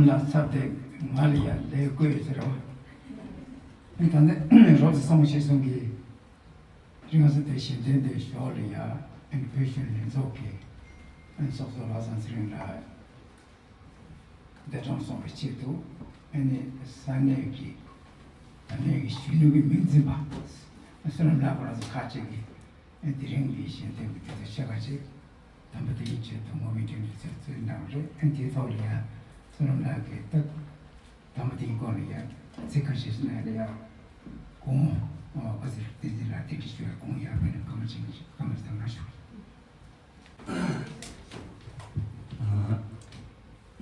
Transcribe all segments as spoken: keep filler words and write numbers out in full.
ལ་ཚབ་སྟེ་ང་ལ་ཡང་ལས་བསྐོས་ཟེར་བ། ཨེ་ད་ནི་རོབ་ཙམ་བསམ་བློ་ཞིག་གསུང་གི། རིང་ས་དེ་ཞལ་འདོན་དེ་ཞོར་ལ་ཡང་ཨེ་བོད་གཞོན་ལྷན་ཚོགས་ཀྱི་ཨེ་ཚོགས་གཙོ་ལྷག་བསམ་ཚེ་རིང་ལགས་འདས་གྲོངས་སོང་བའི་ཆེད་དུ། ཨེ་ནི་ས་གནས་ཀྱི་ད་ལན་གྱི་གཞོན་ནུ་གི་མིང་འཛིན་པ་བསོད་ནམས་ལགས་ཁོ་རང་ཚོ་ཁག་ཅིག་གིས་ཨེ་དེ་རིང་གི་ཞལ་འདོན་གྱི་དུས་ཚོད་ཕྱེད་ཀ་ཅིག་དམ་པ་དེའི་ཆེད་དུ་ངོ་མི་དྲན་དུས་ཚོད་བཙལ་གནང་རེད། ཨེ་དེའི་ཐོག་ལ་ཡང་བསོད་ནམས་ལགས་ཀྱིས་ད་དམ་པ་དེའི་སྐོར་ལ་ཡང་ཚིག་ཁ་ཤས་ཤིག་གནང་ཡ་ལ་ཡང་དགོངས་ཨ་ཟེར་བསྟན་འཛིན་ལགས་དེ་གི་ཞུ་ཡ་དགོངས་ཡ་བས་ན་སྐར་མ་ཆེན་པོ་ཞིག་སྐར་མ་ཞིག་དང་ང་ཞུ།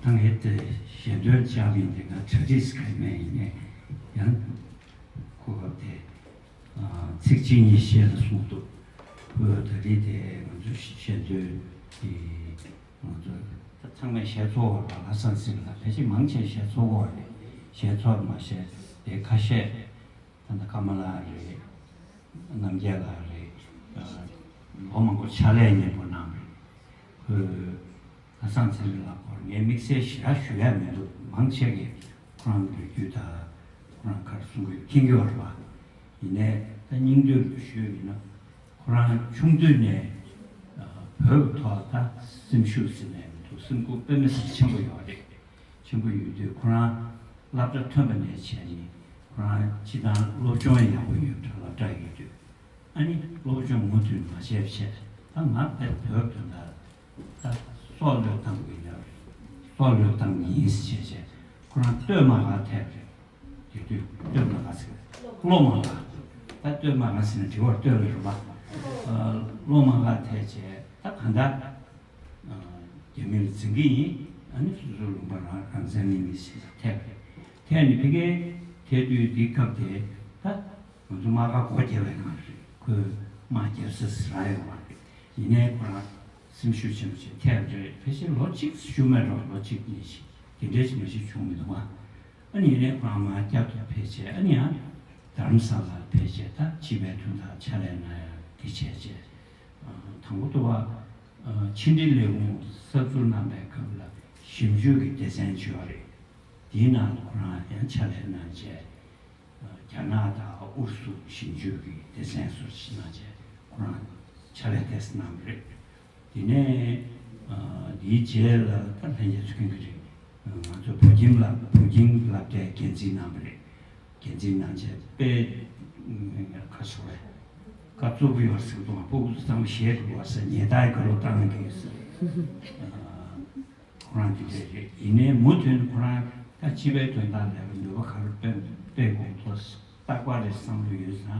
ཨ། ད་ངས་དེ་ཞལ་འདོན་བྱ་བ་ཡིན་དེ་ང་གྲ་སྒྲིག་ག་མེད་ཡིན་ནས་ཡང་གོ་སྐབས་དེ་ཚིག་གཅིག་གཉིས་བཤད་ལ་གསུངས་འདུག་ཁོས་ད་རེས་དེ་ང་ཚོ་ཞལ་འདོན་གྱི་ང་ཚོ་ད་ཚང་མས་ཞལ་ཚོགས་བར་ལ་ལྷག་བསམ་ཟེར་ལ་ཕལ་ཆེར་མང་ཆེ་ཞལ་ཚོགས་བར་རེད། ཞལ་ཚོགས་མ་ཞལ་དེ་ཁ་ཤས། ད་ལྟ་ཀརྨ་ལགས་རེད། རྣམ་རྒྱལ་ལགས་རེད། ལོ་མང་པོ་ཕྱག་ལས་མཉམ་པོ་གནང་རེད། ཁོས་ལྷག་བསམ་ཚེ་རིང་ལགས་སྐོར་ངས་དམིགས་བསལ་ཞེ་དྲག་ཞུ་ཡ་མི་འདུག་མང་ཆེ་གིས་ཁོ་རང་ལོ་རྒྱུས་དང་ཁོ་རང་ག་རེ་གསུང་དགོས་མཁྱེན་གྱི་ཡོད་རེད་པ། ཡིན་ནའི་ད་སྙིང་བསྡུས་ཞུས་ཡིན་ན་ཁོ་རང་ཆུང་དུས་ནས་བོད་ཀྱི་ཐོག་ད་སེམས་ཤུགས་ཟེར་ནས་མི་འདུག་སེམས་ཁུར་དཔེ་མི་སྲིད་ཆེན་པོ་ཡོད་རེད། ཆེན་པོ་ཡོད་དུས་ཁོ་རང་སློབ་གྲྭ་ཐོན་པ་ནས་བྱས་ནས་ཁོ་རང་སྤྱི་བཏང་སློབ་སྦྱོང་ཡག་པོ་ཡོད་འདྲ་སློབ་གྲྭ་ཡོད་དུས་ཨ་ནི་སློབ་སྦྱོང་མུ་མཐུད་མ་བྱས་བྱས་ད་ང་དཔེ་བོད་དོན་དག་ད་སྲོག་བློས་བཏང་གི་ཡིན་ན་སྲོག་བློས་བཏང་གི་ཡིན་ཟེར་བྱས་བྱས་ཁོ་རང་སྟོད་མ་ལག་ཐེབས་རེད། དེ་དུས་སྟོད་མ་ལག་ཟེར་གློ་མ་ལག་ད་སྟོད་མ་ལག་ཟེར་ན་དྲི་བར་སྟོད་ལ་རུ་མ་གློ་མ་ལག་ཐེབས་བྱས་ད་གང་ལྟར། རྒྱ་མི་ལ་འཛིན་གྱི་ཡིན། ཨ་ནི་སོ་སོའི་ལུང་པ་རང་རང་བཙན་གླིང་གི་ཞེས་ཐེབས་རེད། ཐེབས་ནས་ཕ་གིར་ཐེབས་དུས་འདི་སྐབས་དེ་ད་ང་ཚོ་དམག་སྒར་སྒོ་བརྒྱབ་པའི་ནང་རེད། ཁོས་དམག་རྒྱབ་ས་ཟེར་ར་ཡོང་བ་རེད། ཡིན་ནའི་ཁོ་རང་སེམས་ཤུགས་ཆེན་པོ་བྱས་ཐེབས་རེད། ཕལ་ཆེར་ལོ་གཅིག་ཞུ་མེད་རོགས་ལོ་གཅིག་གཉིས་ཤིག་དེ་འདྲས་ཞིག་མ་ཞིག་བྱུང་མི་འདུག་ཨ། ཨ་ནི་ཡིན་ནའི་ཁོ་རང་དམག་རྒྱབ་ཏུ་ཕེབས་བྱས་ཨ་ནི་ཡང་དྷ་རམ་ས་ལར་ཕེབས་བྱས་ད་སྤྱི་པའི་དོན་དག་ཕྱག་ལས་གནང་ཡ་དེ་བྱས་བྱས། དང་པོ་དུ་བ། ཕྱི་འབྲེལ་ལས་ཁུངས་གསར་འཛུགས་གནང་པའི་སྐབས་ལ་ཞིབ་འཇུག་གི་སྡེ་ཚན་བྱས་པ་རེད། དེའི་ནང་ལ་ཁོ་རང་ཡང་ཕྱག་ལས་གནང་བྱས། རྒྱ་ནག་དང་ཨུ་རུ་སུ་ཞིབ་འཇུག་གི་སྡེ་ཚན་སོགས་ཤིག་གནང་བྱས་ཁོ་རང་ཕྱག་ལས་ཏོག་ཙམ་གནང་བ་རེད། དེ་ནས་འདིའི་རྗེས་ལ་ད་ལྷན་རྒྱས་ཚོ་མཁྱེན་གྱི་རེད། ང་ཚོ་བོད་ཁྱིམ་ལ་བོད་ཁྱིམ་སློབ་གྲྭའི་འགན་འཛིན་གནང་བ་རེད། འགན་འཛིན་གནང་བྱས་དཔེ་ཁ་སོ་རེད། ཀ་ཙུག་གི་ཡོད་ཟེར་དུས་སྤུ་གུ་ཚོ་ཚང་མ་ཞེད་དགོས་པ་ཟེར་ཉེས་དག་གི་བློ་བཏང་གི་ཡོད་ཟེར། ཁོ་རང་དེ་འདྲས་རེད། ཡིན་ནའི་མུ་མཐུད་ནས་ཁོ་རང་ད་སྤྱི་པའི་དོན་དག་ལ་ནུས་པ་ག་རེ་སྤེལ་སྤེལ་དགོས་འདུག་རྟག་པར་རེ་བསམ་བློ་ཡོད་ཙང་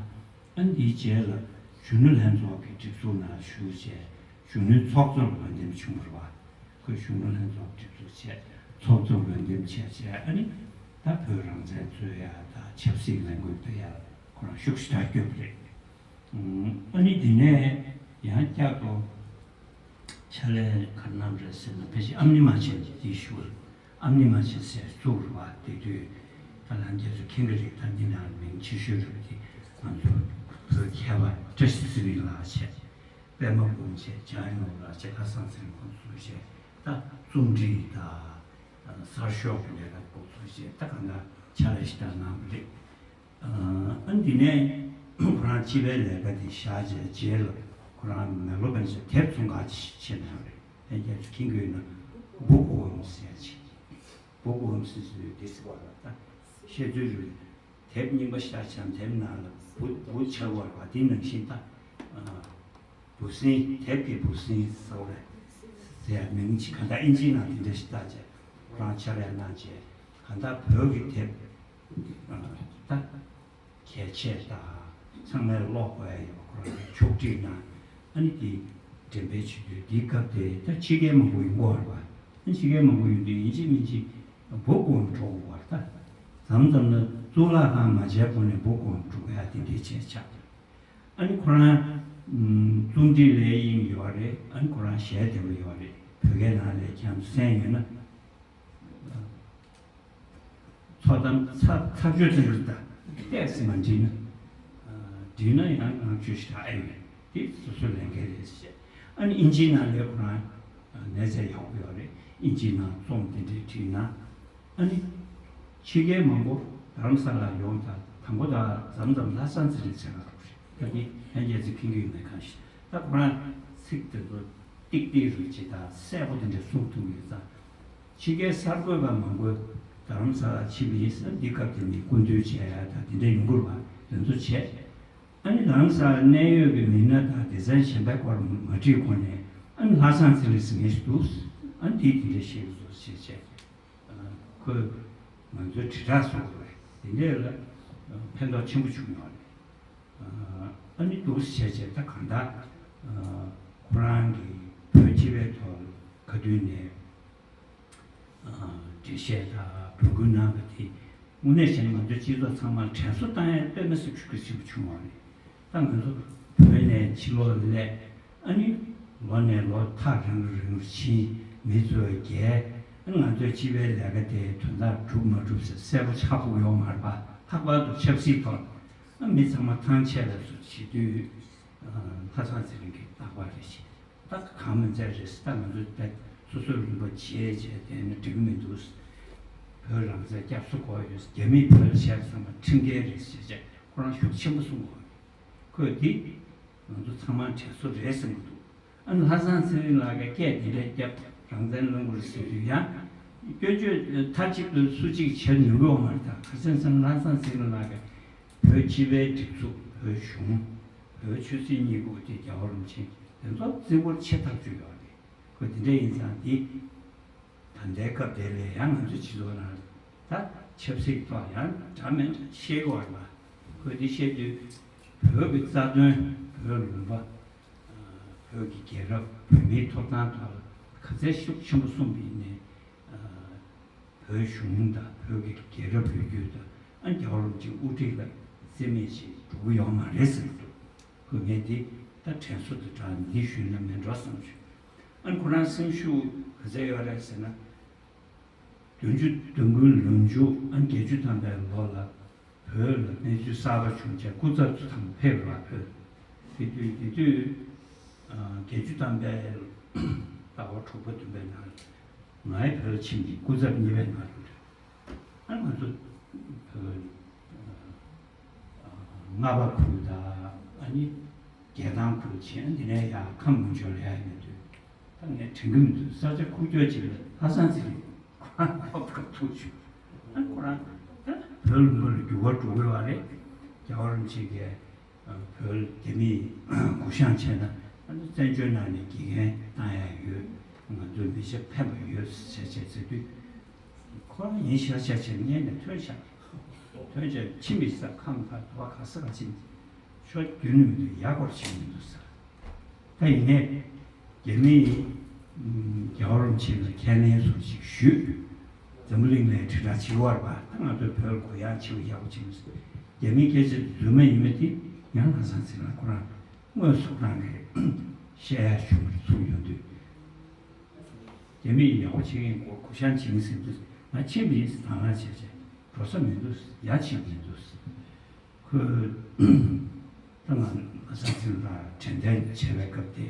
ཨ་ནི་འདིའི་རྗེས་ལ་གཞོན་ནུ་ལྷན་ཚོགས་ཀྱི་སྒྲིག་འཛུགས་ནང་ཞུགས་བྱས་གཞོན་ནུའི་ཚོགས་གཙོར་འོས་འདེམས་བྱུང་བ་རེད་བ། ཁོས་གཞོན་ནུ་ལྷན་ཚོགས་སྒྲིག་འཛུགས་བྱས་ཚོགས་གཙོར་འོས་འདེམས་བྱས་བྱས་ཨ་ནི་ད་བོད་རང་བཙན་རྩོད་ཡ་དང་ཆབ་སྲིད་ལས་འགུལ་སྤེལ་ཡ་ཁོ་རང་ཤུགས་ཆེ་དྲག་བསྐྱོད་པ་རེད། ཨ་ནི་འདི་ནས་ཡང་བསྐྱར་དུ་ཕྱག་ལས་ག་རེ་གནང་རེད་ཟེར་ན་ཕལ་ཆེར་ཨམ་ནི་མ་ཆེན་དེ་ཞུ་བ་རེད། ཨམ་ནི་མ་ཆེན་ཟེར་བཙུགས་རེད་བ། དེ་དུས་ད་ལྷན་རྒྱས་ཚོ་མཁྱེན་གྱི་རེད། ད་འདི་ནང་མིང་ཆེ་ཤོས་རེད་པ། དེ་ང་ཚོ་བོད་མཁས་པ་བཀྲ་ཤིས་ཚེ་རིང་ལགས་བྱས། པད་མ་སྒོམ་བྱས། འཇམ་དབྱངས་ལགས་བྱས། ལྷ་བཟང་ཚེ་རིང་ཁོང་ཚོ་བྱས། ད་རྩོམ་སྒྲིག་དང་གསར་ཤོག་གི་ལས་ཀ་སྐོར་ཚོ་བྱས། ད་གང་ལྟར་ཕྱག་ལས་ཞེ་དྲག་གནང་བ་རེད། ཨ་འདི་ནས་ཁོ་རང་སྤྱི་པའི་ལས་ཀ་དེ་བཞག་བྱས་རྗེས་ལ་ཁོ་རང་མེག་ལོ་བན་ཆ་དེབ་ཚོང་ཁང་ཞིག་ཕྱེ་གནང་རེད། ལྷན་རྒྱས་ཚོ་མཁྱེན་གྱི་ཡོད་ན་བུག་ཝོམ་ཟེར་ཡ་ཅིག་བུག་ཝོམ་ཟེར་ཚུལ་དེ་ཟེར་བ་ལ་ད་བཤད་ཚུལ་རེད། དེབ་རྙིང་པ་བཞག་བྱས་དེབ་ནང་ལ་བུ་བུ་ཆགས་པ་རེད་བ། དེ་ནང་བཞིན་ད་ཨ་འབུ་སྲིན། དེབ་ཀྱི་འབུ་སྲིན་ཟེར་བ་རེད་ཟེར་ཡ་མིང་ཅིག་གང་ལྟར་ཨིན་ཇིའི་ནང་དེ་འདྲ་ཞིག་བཏགས་བྱས་ཁོ་རང་ཕྱག་ལས་གནང་བྱས་གང་ལྟར་བོད་ཀྱི་དེབ་ད་གལ་ཆེ་དང་ཚང་མས་ཀློག་དགོས་ཡ་ཡོད་པ་ཁོ་རང་གིས་ཕྱོགས་སྒྲིག་གནང་། ཨ་ནི་དེ་འགྲེམས་སྤེལ་བྱེད་དུས་འདིའི་སྐབས་དེ་ད་ཕྱི་རྒྱལ་མང་པོ་ཡོང་གི་ཡོད་རེད་བ། ཨ་ཕྱི་རྒྱལ་མང་པོ་ཡོང་དུས་ཡིན་གཅིག་མིན་གཅིག་བུག་ཝོམ་འགྲོ་དགོས་པ་རེད། ད་མཚམས་མཚམས་ལ་གཙུག་ལག་ཁང་མ་མཇལ་གོང་ནས་བུག་ཝོམ་འགྲོ་ཡ་དེ་འདྲའི་བྱས་ཆགས། ཨ་ནི་ཁོ་རང་རྩོམ་སྒྲིག་ལས་ཡིན་ཡོད་རེད། ཨ་ནི་ཁོ་རང་ཞལ་བདེ་པོ་ཡོད་རེད། བོད་སྐད་ནང་ལ་ཁྱེད་རང་གསན་ཡོད་ན། ཚོགས་གཏམ་ཚར་ཚར་གཅོད་ཙམ་རེད། ད་ཏོག་ཙམ་མ་འགྲིག་ན་འགྲིག་ན་ཡང་ང་བཅོས་ཞིག་ད་ཨེ་ཡོད་དེ་སོ་སོའི་ལས་འགན་རེད་ཟེར། ཨ་ནི་ཨིན་ཇིའི་ནང་ལས་ཁོ་རང་གནས་ཚད་ཡག་པོ་ཡོད་རེད། ཨིན་ཇིའི་ནང་རྩོམ་དེ་འདྲའི་བྲིས་ན། ཨ་ནི་ཕྱི་རྒྱལ་མང་པོ་རྡ་རམ་ས་ལ་ཡོང་དང་དང་པོ་དང་མཚམས་མཚམས་ལྷ་བཟང་ཚེ་རིང་ཟེར་བ་རེད། ད་འདི་ལྷན་རྒྱས་ཚོས་མཁྱེན་གྱི་ཡོད་མེད་གང་ཤེས། ད་ཁོ་རང་ཚིག་དེ་ཚོ་ཏིག་ཏིག་རུ་ཅིག་དང་གསལ་པོ་དེ་འདྲ་གསུང་ཐུབ་ཡོད་ཙང་། ཕྱི་རྒྱལ་གསར་འགོད་པ་མང་པོས་རྡ་རམ་ས་ལ་ཕྱིན་པ་ཡིན་ཟེར། འདི་སྐབས་དེ་ནས་སྐུ་མདུན་བྱས་ཡ་དང་དེ་འདྲ་ཡོང་དགོས་པ་དེ་ཚོ་བྱས། ཨ་ནི་རྡ་རམ་ས་ལ་གནད་ཡོད་ཀྱི་མི་སྣ་དང་སྡེ་ཚན་གཞན་པའི་སྐོར་མ་དྲིས་གོང་ནས། ཨ་ནི་ལྷ་བཟང་ཚེ་རིང་ཟེར་མཁན་ཞིག་འདུག་ཨ་ནི་དེས་དེ་འདྲ་བཤད་ཀྱི་འདུག་ཞེས་བྱས། ཁོས་ང་ཚོའི་དྲིལ་བསྒྲགས་སོགས་རེད། དེ་འདྲས་ལ་ཕན་ཐོགས་ཆེན་པོ་བྱུང་ཡོད་རེད། ཨ་ནི་འདུག་སེ་བྱས་བྱས་ད་གང་ལྟར་ཁོ་རང་གིས་བོད་སྤྱི་པའི་ཐོག་ག་དུས་ནས་འགྲེལ་བཤད་དང་འབོད་སྐུལ་གནང་བ་དེ་དངོས་གནས་བྱས་ན་ང་ཚོའི་སྤྱི་ཚོགས་ཚང་མར་དྲན་གསོ་བཏང་ཡ་དཔེ་མི་སྲིད་ཤུགས་ཆེན་པོ་བྱུང་བ་རེད། ད་ང་ཚོ་བོད་ནས་ཕྱི་ལོགས་སླེབས། ཨ་ནི་ལོ་ནས་ལོ་ཐག་རིང་རུ་རིང་རུ་ཕྱིན། མི་ཚོས་རྒྱལ། ཨ་ནི་ང་ཚོའི་སྤྱི་པའི་ལས་ཀ་དེ་དོན་དག་འགྲུབ་མ་འགྲུབ་ཟེར་གསལ་པོ་ཆགས་ཀྱི་ཡོད་མ་རེད་པ། ལྷག་པར་དུ་ཆབ་སྲིད་ཐོག་ཨ་མི་ཚང་མ་ཐང་ཆད་ལ་སོགས་བྱེད་དུས། ལྷ་བཟང་ཚེ་རིང་གིས་རྟག་པར་རེ་ཞིག་ད་གང་མིན་ཚད་རེད། ད་ང་ཚོ་ད་སོ་སོའི་ལུང་པ་བརྗེད་བྱས་བསྡད་ན་འགྲིག་གི་མི་འདུག་བོད་རང་བཙན་སྐྱབས་སུ་དགོས་ཡོད། རྒྱ་མིས་བོད་ལ་བྱས་པ་ཚང་མ་ཁྲིམས་འགལ་རེད་ཟེར་བྱས་ཁོ་རང་ཤུགས་ཆེན་པོ་གསུངས་པ་རེད། ཁོས་འདི་ང་ཚོ་ཚང་མ་དྲན་གསོ་རེད་བསམ་གྱི་འདུག་ཨ་ནི་ལྷ་བཟང་ཚེ་རིང་ལགས་ཀྱིས་སྐད་འདི་འདྲ་བརྒྱབ། རང་བཙན་སློང་དགོས་རེད་ཟེར་དུས་ཡང་སྐྱོན་བརྗོད་མཐའ་གཅིག་ཏུ་སུ་གཅིག་བྱེད་ནུས་ཀྱི་ཡོད་མ་རེད། ད་ག་རེ་ཟེར་ན་ལྷ་བཟང་ཚེ་རིང་ལགས་ཀྱིས་བོད་སྤྱི་པའི་སྒྲིག་འཛུགས། བོད་གཞུང་། བོད་ཆོས་སྲིད་གཉིས་ཀྱི་དབུ་ཁྲིད་རྒྱལ་བ་རིན་པོ་ཆེ་དེ་ཚོ་བརྩི་བཀུར་ཆེ་ཐག་ཆོད་ཡོད་རེད། ཁོ་དེ་འདྲ་ཡིན་ཙང་འདི་ད་ལྟའི་སྐབས་དེ་ལ་ཡང་ང་ཚོའི་སྤྱི་ཚོགས་ནང་ད་ཆབ་སྲིད་ཐོག་ཡང་འདྲ་མི་འདྲ་བཤད་ཀྱི་ཡོད་རེད་པ། ཁོས་འདི་བཤད་དུས་བོད་ཀྱི་རྩ་དོན། བོད་ལུང་པ། བོད་ཀྱི་རྒྱལ་རབས། བོད་མིའི་ཐོབ་ཐང་ཐོག་ལ་ག་ཚད་ཤུགས་ཆེན་པོ་གསུངས་པ་ཡིན་ནའི། བོད་གཞུང་དང་བོད་ཀྱི་རྒྱལ་རབས་ལོ་རྒྱུས་དང་ཨ་རྒྱལ་བ་རིན་པོ་ཆེའི་དབུ་ཁྲིད་ལ་བརྩི་མེད་ཅིག་འགྲོ་གི་ཡོད་མ་རེད་ཟེར་གྱི་འདུག་ཁོས་ངས་འདི་ད་དྲན་གསོ་དང་སྦྲགས་འདི་ཞུས་ན་མིན་འགྲོ་བསམ་བྱུང་། ཨ་ཁོ་རང་སེམས་ཤུགས་ག་ཚད་ཡོད་རེད་ཟེར་ན། བདུན་ཅུ་དོན་དགུའི་ལོ་མཇུག་ཨ་བརྒྱད་ཅུ་ཐམ་པའི་ལོ་ལ་བོད་ལ་གནས་ཚུལ་གསར་པ་བྱུང་བྱས་སྐུ་ཚབ་ཏུ་དང་པོ་ཕེབས་རེད་བ། བོད་དེ་དུས་དེ་དུས་བརྒྱད་ཅུ་ཐམ་པའི་ཟླ་བ་དྲུག་པ་བདུན་པའི་ནང་ང་ཡི་བོད་ལ་ཕྱིན་པའི་སྐུ་ཚབ་གཉིས་པའི་ནང་རེད། ཨ་ང་ཚོ་བོད་རྔ་པ་ཁུལ་དང་ཨ་ནི་རྒྱལ་ཐང་ཁུལ་ཕྱིན། འདི་ནས་ཡར་ཁམས་སྔོན་ཆུ་ལ་ཡར་ཡོང་དུས་ད་ངས་དྲན་གྱི་མི་འདུག་ས་ཆ་ཁུག་ཀྱོག་ཅིག་ལ་ལྷ་བཟང་ཚེ་རིང་ཁོ་རང་ཁོ་ཐུག་བྱུང་། ཨ་ཁོ་རང་ད་བོད་ལུང་པ་ལ་འགྱུར་བ་འགྲོ་གི་ཡོད་རེད། རྒྱལ་བ་རིན་པོ་ཆེ་གིས་བོད་རྒྱ་མིས་གུ་བཤངས་བྱས་ན་ཨ་ནི་བཙན་བྱོལ་ནང་ནས་དགེ་རྒན་བཏང་ཡ་ཡོད། ང་ཚོའི་མི་ཆ་ཕན་པ་ཡོད་ཟེར་བྱས་ཟེར་དུས། ཁོ་རང་ཡིན་ཤག་ཤག་བྱས་སྔོན་ནས་ཐོན་ཤག་ཐོན་བྱས་ཕྱིན་མི་ས་ཁམས་ཁ་དོ་བ་ག་ས་ག་ཕྱིན། ཕྱོགས་བསྒྱུར་ནི་མི་འདུག་ཡ་སྐོར་བྱེད་མི་འདུག་ཟེར། ད་ཡིན་ནའི་རྒྱ་མིས་རྒྱལ་བ་རིན་པོ་ཆེ་ལ་ཁས་ལེན་སོགས་ཤིག་ཞུས། འཛམ་བུ་གླིང་ལ་དྲིལ་བསྒྲགས་བྱེད་ཀྱི་ཡོད་རེད་པ། ད་ང་ཚོས་བོད་ལ་གུ་ཡངས་ཆེ་བ་ཡག་པོ་བྱེད་མི་སྲིད། རྒྱ་མིའི་སྐད་ཆ་རྫུན་མ་ཡིན་མིན་དེ་ཡང་ལྷ་བཟང་ཚེ་རིང་ཁོ་རང་དངོས་སུ་རང་གིས་བཤད་ཡ་ཞུ་བར་ཚུགས་ཡོང་དུས། རྒྱ་མིས་ཡག་པོ་བྱེད་མཁན་གོ་གུ་བཤངས་བྱེད་མི་སྲིད་དུས་ང་ཕྱིན་པ་ཡིན་ཟེར་དང་བླངས་བྱས་བྱས་འགྲོ་ས་མི་འདུག་ཡ་ཕྱིན་པ་མི་འདུག་ཁོས་ད་ང་ལྷ་བཟང་ཚེ་རིང་ལ་དྲན་རྟེན་བྱས་པའི་སྐབས་དེ་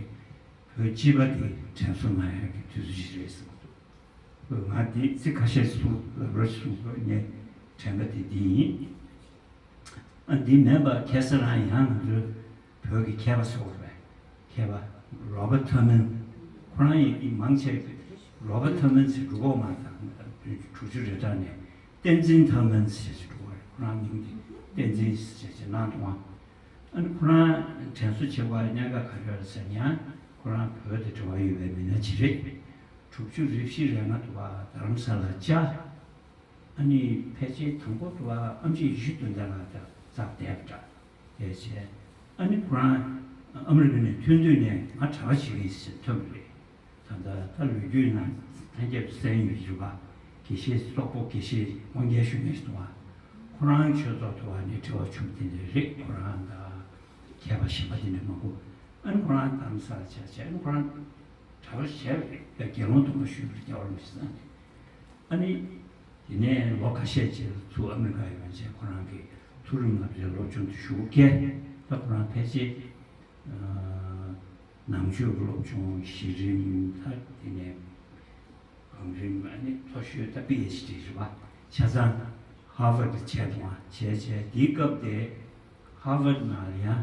བོད་སྤྱི་པ་དེ་དྲན་གསོ་གནང་ཡག་གི་དུས་ཚོད་ཅིག་རེད་ཟེར་གྱི་འདུག་ང་འདི་ཚིག་ཁ་ཤས་གསུངས་ལབ་རོགས་ཞེས་གསུངས་སོང་། ངས་དྲན་པ་དེ་འདི་ཡིན། ཨ་འདི་མིན་པ་ཁ་སང་རང་ཡང་ང་ཚོའི་བོད་ཀྱི་མཁས་པ་ཟེར་བ་རེད། མཁས་པ་རོ་པར་ཐར་མན། ཁོ་རང་ཡིན་མང་ཆེ་རོ་པར་ཐར་མན་ཟེར་འགྲོ་གི་མ་རེད། དྲུག་ཅུ་རེ་གྲངས་ནས་བསྟན་འཛིན་ཐར་མན་ཟེར་ཞིག་འགྲོ་བ་རེད། ཁོ་རང་མིང་དེ་བསྟན་འཛིན་ཟེར་ཞིག་གནང་འདུག་ཨ་ནི་ཁོ་རང་དྲན་གསོ་བྱེད་པར་གནད་འགག་ག་རེ་རེད་ཟེར་ན། ཁོ་རང་བོད་དང་འབྲེལ་བ་ཡོད་པའི་མི་སྣ་ཅིག་རེད། དྲུག་ཅུ་རེ་བཞི་རེ་ལྔ་འདུག་བ། རྡ་རམ་ས་ལ་བཅར། ཨ་ནི་ཕལ་ཆེར་དང་པོ་དུ་བ་ཨེམ་ཆི་ཡེ་ཤེས་དོན་ལྡན་ལགས་དང་ཚར་བསྡད་པ་འདྲ། དེ་བྱས་ཨ་ནི་ཁོ་རང་ཨ་མི་རི་ཀ་ནས་ཐོན་དུས་ནས་ང་གྲྭ་པ་བྱེད་ཀྱི་ཡིན་ཟེར་ཐོན་པ་རེད། ད་ལྟ་ད་ལོ་རྒྱུས་ནང་ཐང་རྒྱལ་དུ་གསན་ཡོད་རེད་པ། དགེ་བཤེས་སོག་པོ་དགེ་བཤེས་དབང་རྒྱལ་ཞུ་མཁན་ཞིག་འདུག་བ། ཁོ་རང་ཆོས་ཚོགས་དུ་བ་ནས་དྲི་བ་བྱུང་དེ་འདྲ་རེད། ཁོ་རང་དང་མཁས་པ་གཞན་པ་དེ་འདྲ་མང་པོ། ཨ་ནི་ཁོ་རང་རྡ་རམ་ས་ལ་བཅར་བྱས་ཨ་ནི་ཁོ་རང་གྲྭ་པ་བྱས་པ་རེད། དགེ་སློང་དུ་མ་ཞུས་པར་རྒྱལ་བ་རིན་པོ་ཆེ་ཚང་ནས། ཨ་ནི། དེ་ནས་ལོ་ཁ་ཤས་རྗེས་ལ་ཚུར་ཨ་མི་རི་ཀ་ཡོང་རྗེས་ཁོ་རང་གིས་མཐོ་རིམ་སློབ་གྲྭའི་སློབ་སྦྱོང་དུ་ཞུགས་སྐད། ད་ཁོ་རང་ཕལ་ཆེར་ནང་ཆོས་ཀྱི་སློབ་སྦྱོང་གཞི་རིམ་ད་དེ་ནས་ གོང་རིམ་ཨ་ནི་མཐོ་ཤོས་ད་པི་ཨེཆ་ཌི་རེད་པ། ཆ་ཚང་ཧར་ཝརཌ་བྱས་འདུག་ཨ། བྱས་བྱས་དེའི་སྐབས་དེ་ཧར་ཝརཌ་ནང་ལ་ཡང་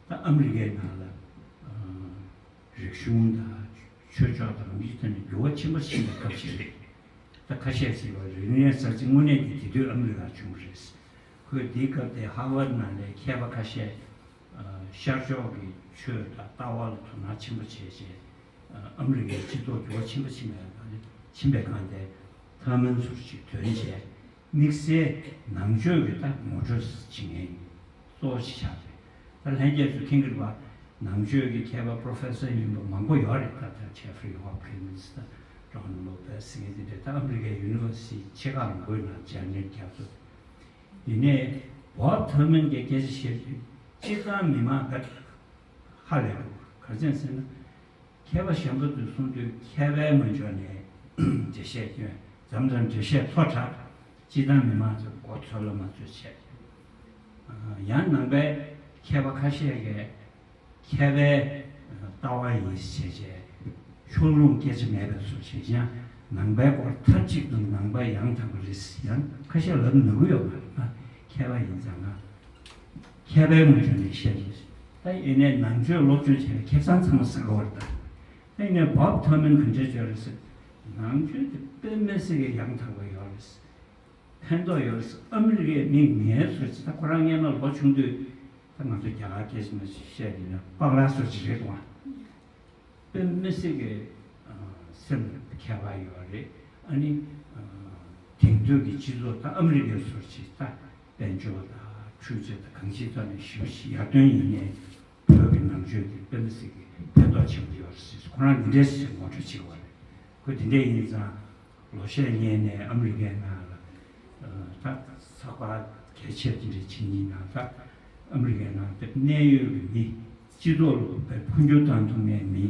ད་ཨ་མི་རི་ཀའི་ནང་ལ་ཨ་རིག་གཞུང་དང་ཆོས་ཕྱོགས་དང་མི་ཚང་མ་འགྱུར་བ་ཆེན་པོ་ཕྱིན་པའི་སྐབས་ཤིག་རེད། ད་ཁ་ཤས་ཟེར་བ་རེ་ནེ་སཱན་སི་དངོས་གནས་ཀྱི་དེ་དུས་ཨ་མི་རི་ཀར་བྱུང་བ་རེད། ཁོས་དེའི་སྐབས་དེ་ཧར་ཝརཌ་ནང་ལ་མཁས་པ་ཁ་ཤས་ཨ་ཤར་ཕྱོགས་ཀྱི་ཆོས་དང་ལྟ་བ་ལ་དོ་སྣང་ཆེན་པོ་བྱས་རྗེས་ཨ་ཨ་མི་རི་ཀའི་སྤྱི་ཚོགས་འགྱུར་བ་ཆེན་པོ་ཕྱིན་པའི་ནང་ནས་ཕྱིན་པའི་སྒང་དེ་ཐར་མན་ཟུར་ཅིག་ཐོན་རྗེས། དམིགས་བསལ་ནང་ཆོས་ཀྱི་ད་ངོ་སྤྲོད་བྱེད་མཁན་གཙོ་བོ་ཞིག་ཆགས་རེད། ད་ལྷན་རྒྱས་ཚོས་མཁྱེན་གྱི་རེད་པ། ནང་ཆོས་ཀྱི་མཁས་པ་པོ་རོ་ཕེ་སར་ཡིན་པ་མང་པོ་ཡོད་རེད། ད་ལྟ་ཇེ་ཕ་རི་ཧོབ་ཀིན་སི་དང་ཇོན་ལོ་པེ་སི་ཟེར་མཁན་དེ་འདྲ་ད་ཨ་མི་རི་ཀའི་ཡུ་ནི་ཝར་སི་ཊི་ཆེ་ཁག་མང་པོའི་ནང་སྦྱང་མཁན་རྒྱ་མཚོ། ཡིན་ནའི་བོབ་ཐར་མན་གྱི་སྐད་ཆ་བཤད་དུས་སྤྱིར་བཏང་མི་མང་དག་ཧ་ལས་འདུག་ག་རེ་བྱས་ཟེར་ན། མཁས་པ་གཞན་པ་ཚོས་གསུངས་དུས་མཁས་པའི་ངོས་ཕྱོགས་ནས་འགྲེལ་བཤད་སྐྱོན། མཚམས་མཚམས་འགྲེལ་བཤད་མཐོ་དྲགས། སྤྱིར་བཏང་མི་མང་ཚོས་མགོ་ཚོས་ལ་མ་ཚོས་བྱས། ཡང་ནང་པའི་མཁས་པ་ཁ་ཤས་ཀྱིས་མཁས་པའི་ལྟ་བ་ཡིན་ཞེས་བྱས་ཕྱོགས་ལྷུང་སྐད་ཆ་མེད་པའི་བཟོ་བྱས་ཀྱང་ནང་པའི་སྐོར་མཐའ་གཅིག་ཏུ་ནང་པ་ཡང་དག་པ་རེད། ཡང་ཁ་ཤས་ལབ་ནུས་ཀྱི་ཡོད་མ་རེད། མཁས་པ་ཡིན་ཙང་ང་མཁས་པའི་ངོས་ཕྱོགས་ནས་བཤད་ཀྱི་རེད། ད་ཡིན་ནའི་ནང་ཆོས་སློབ་སྦྱོང་བྱས་པའི་ཁེ་བཟང་ཚང་མ་ཟ་གི་ཡོད་རེད་ད། ད་ཡིན་ནའི་བོབ་ཐར་མན་ག་འདྲས་བྱས་རེད་ཟེར། ནང་ཆོས་དེ་དཔེ་མི་སྲིད་ཀྱི་ཡང་དག་པ་ཡོད་རེད། ཕན་ཐོགས་ཡོད་རེད། ཨ་མི་རི་ཀའི་མི་ངའི་བཟོ་ཅིག་ད་ཁོ་རང་སྔན་མ་ལོ་ཆུང་དུས་ད་ང་ཚོ་རྒྱ་གར་སྐད་ཆ་མ་བཤད་ཡིན་ན་སྤག་ར་བཟོ་ཅིག་རེད་འདུག་ཨ། དཔེ་མི་སྲིད་ཀྱི་ཨ་སེམས་མཁས་པ་ཡོད་རེད། ཨ་ནི་ཨ་དེང་དུས་ཀྱི་སྤྱི་ཚོགས་ད་ཨ་མི་རི་ཀའི་བཟོ་ཅིག་ད་དཔལ་འབྱོར་དང་འཕྲུལ་ཆས་དང་གང་ཅིའི་ཐོག་ནས་ཞེ་པོ་ཅིག་ཡར་ཐོན་ཡིན་ནའི། བོད་ཀྱི་ནང་ཆོས་དེ་དཔེ་མི་སྲིད་ཀྱི་ཕན་ཐོགས་ཆེན་པོ་ཡོད་རེད་ཟེར། ཁོ་རང་འདི་འདྲས་ཟེར་ངོ་སྤྲོད་བྱེད་པ་རེད། ཁོས་འདི་འདྲས་ཡིན་ཙང་ལོ་ཤས་སྔོན་ནས་ཨ་མི་རི་ཀའི་ནང་ལ་ད་ཚགས་པར་གལ་ཆེ་འདི་འདྲས་བྱེད་མཁན་ནང་ད་ཨ་མི་རི་ཀའི་ནང་དེ་གནད་ཡོད་ཀྱི་མི་སྤྱི་ཚོགས་ལ་དཔེ་འཕོ་འགྱུར་བཏང་ཐུབ་མཁན་མི་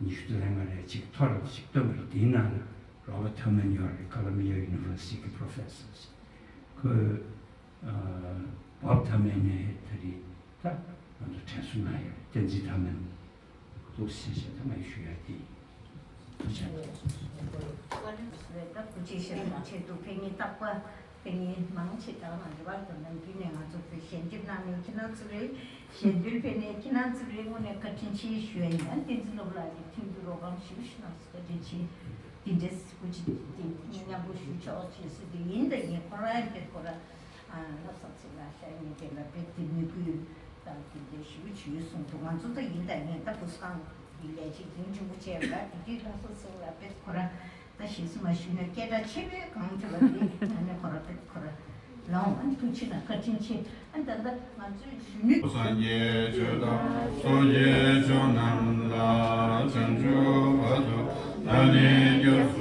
ཉི་ཤུ་རྩ་ལྔ་རེ་ཅིག་མཐོ་རུ་ཅིག་བཏོན་པ་རེད། དེའི་ནང་ལ་Robert Thurman ཡོད་རེད། Columbia University གི་professor ཁོས་བོབ་ཐར་མན་ནས་ད་རེས་ད་ང་ཚོ་དྲན་གསོ་གནང་ཡོད། བསྟན་འཛིན་ཐར་མན་འདུག་ཟེར་བྱས་ད་ང་ཡི་ཞུ་ཡ་དེ་ཡིན། ཐུགས་རྗེ་ཆེ། ད་སྐུ་མཁྱེན་ཞབས་དྲུང་ཆེད་དུ་ཕེབས་མཁན་རྟག་པར་ཕེབས་མཁན་མང་ཆེ་དག་ང་རེ་བར་དུ་ནམ་རྒྱུན་ནས་ང་ཚོ་བོད་ཞལ་འདེབས་གནང་མཁན་ཁྱེད་རང་ཚོ་རེད། ཞལ་འདེབས་ཕེབས་མཁན་ཁྱེད་རང་ཚོ་རེད། དངོས་གནས་བཀའ་དྲིན་ཆེ་ཞུ་ཡ་ཡིན། ཨ་བསྟན་འཛིན་སློབ་ལགས་ཀྱིས་མཐུན་འགྱུར་རོགས་རམ་ཞེ་པོ་ཞིག་གནང་སོང་། བཀའ་དྲིན་ཆེ། དེ་འདྲའི་སྐུ་མཁྱེན་དེ་མཉམ་པོ་ཞུ་ཆོག་བྱས་སུ་དེ་ཡིན་ད་ཡིན། ཁོ་རང་ཡང་དེ་ཁོ་རང་ལྷ་ས་ཚེ་ལ་ཤར་ཉིན་དེ་ལ་དཔེ་དེ་མི་དགོས་དང་དེ་འདྲའི་ཞུ་ཞུས་གསུངས་འདུག་ང་ཚོ་ད་ཡིན་ད་ཡིན་ད་བུ་སྐང་གི་ལས་བྱེད་ཡིན་འཇུག་པོ་བྱས་ལ་དེ་དུས་ལྷ་ས་ཚེ་ལ་དཔེ་ཁོ་རང་ད་ཞེས་སུ་མ་ཞུས་ན་སྐད་གྲགས་ཆེ་བའི་གང་ཐུབ་པ་རེད། ཨ་ནི་ཁོ་རང་དཔེ་ཁོ་རང་ལའང་ཨ་ནི་ཐུགས་ཆེ་ན་བཀའ་དྲིན་ཆེ། ཨ་ནི་ད་ལྟ་ང་ཚོའི་གཞོན་ནུ། སངས་རྒྱས་ཆོས་དང་སངས་རྒྱས་ཆོས་རྣམས་ལ། བྱང་ཆུབ་བར་དུ་བདག་ནི་སྐྱབས་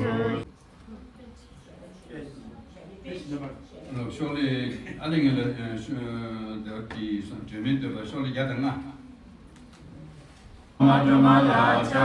སུ། ཤོག་ལེ་ཨ་ལེ་ངན་ལ་ཤོ་དེ་གི་སོང་དྲན་མེད་འདོད་པ་ཤོག་ལེ་བརྒྱ་དང་ལྔ། མ་སྒྲོལ་མ་ལ་ཕྱག་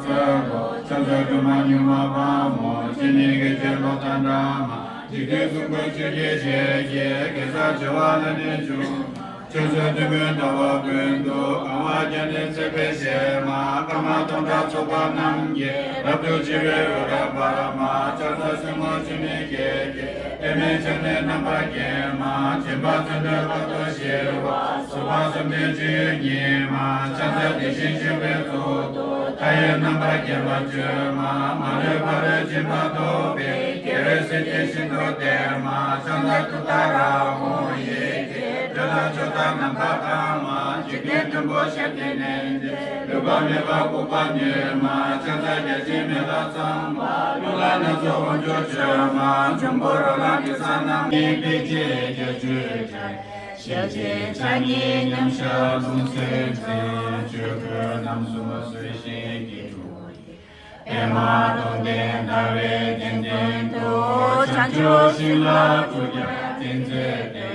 འཚལ་ལོ། ཕྱག་འཚལ་སྒྲོལ་མ་མྱུར་མ་དཔའ་མོ། སྤྱན་ནི་སྐད་ཅིག་གློག་དང་འདྲ་མ། འཇིག་རྟེན་གསུམ་མགོན་ཆུ་སྐྱེས་ཞལ་གྱི། གེ་སར་བྱེ་བ་ལ་ནི་བྱུང་། ཕྱག་འཚལ་བདུད་མོའི་ཟླ་བ་ཀུན་ཏུ། གང་བ་བརྒྱ་ནི་བརྩེགས་པའི་ཞལ་མ། སྐར་མ་སྟོང་ཕྲག་ཚོགས་པ་རྣམས་ཀྱིས། རབ་ཏུ་ཕྱེ་བའི་འོད་རབ་འབར་མ། ཕྱག་འཚལ་སྲིན་མོ་ཆུ་ནི་སྐད་ཀྱིས། པདྨས་ཕྱག་ནི་རྣམ་པར་བརྒྱན་མ། སྦྱིན་པ་བརྩོན་འགྲུས་དཔའ་བོ་ཞི་བ། སོགས་པ་བསམ་གཏན་སྤྱོད་ཡུལ་ཉིད་མ། ཕྱག་འཚལ་དེ་བཞིན་གཤེགས་པའི་གཙུག་ཏོར། མཐའ་ཡས་རྣམ་པར་བརྒྱན་པ་བཅོས་མ། མ་ལུས་ཕ་རོལ་ཕྱིན་པ་ཐོབ་པའི། རྒྱལ་བའི་སྲས་ཀྱིས་ཤིན་ཏུ་བསྟེན་མ། ཕྱག་འཚལ་ཏུཏྟཱ་ར་ཧཱུྃ་ཡི་གེས། སྒྲ་དང་ཆོས་དང་རྣམ་པར་དག་མ། འཇིག་རྟེན་བདུན་པོ་ཞབས་ཀྱིས་མནན་ཏེ། ལུས་པ་མེད་པར་འགུགས་པར་ནུས་མ། ཕྱག་འཚལ་བརྒྱ་བྱིན་མེ་ལྷ་ཚངས་པ། གླུ་ལ་སྣ་ཚོགས་དབང་ཕྱུག་མཆོད་མ། འབྱུང་པོ་རོ་ལངས་གེ་སར་རྣམས་ཀྱིས། ཕལ་ཆེར་བརྒྱད་ཅུའི་གྲས། ཞལ་གཅིག་ཕྱག་གཉིས་མཉམ་བཞག་ལྷུང་བཟེད་འཛིན། ཆོས་གོས་རྣམ་གསུམ་བཟོད་ཤིང་གི་དྲུང་ཡིས། པདྨ་སྟོང་ལྡན་ཟླ་བའི་གདན་སྟེང་དུ། བྱང་ཆུབ་ཤིང་ལ་ཐུགས་ཀྱང་ཏིང་འཛིན་ཏེ།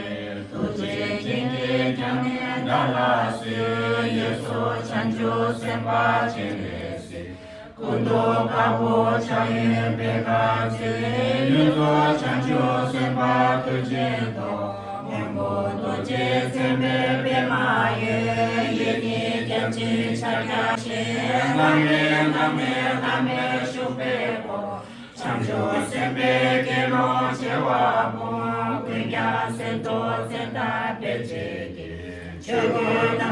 ཐུགས་རྗེའི་སྤྱན་གྱིས་བརྐྱངས་ནས་བདག་ལ་གསོལ། གཡས་སུ་བྱང་ཆུབ་སེམས་དཔའ་སྤྱན་རས་གཟིགས། སྐུ་མདོག་དཀར་པོ་ཕྱག་གཡོན་པད་དཀར་མཛེས། གཡོན་དུ་བྱང་ཆུབ་སེམས་དཔའ་ཐུགས་རྗེའི་ཐོག་སྔོན་པོ་རྡོ་རྗེ་མཚན་དཔེའི་པདྨ་འོད། གཡས་གཉིས་སྐྱབས་གཅིག་ཕྱག་རྒྱ་ཆེ། ལྷང་ངེ་ལྷམ་མེ་ལྷམ་མེར་བཞུགས་པའི་སྐུ། ཆོས་སེམས་དཔའི་དགེ་སློང་བྱེ་བ་ཀུན། ཀུན་ཀྱང་གསོན་པོ་ཚེ་དང་ཕན་བྱེད་ཀྱི། ཆོས་ཀུན་ནམ་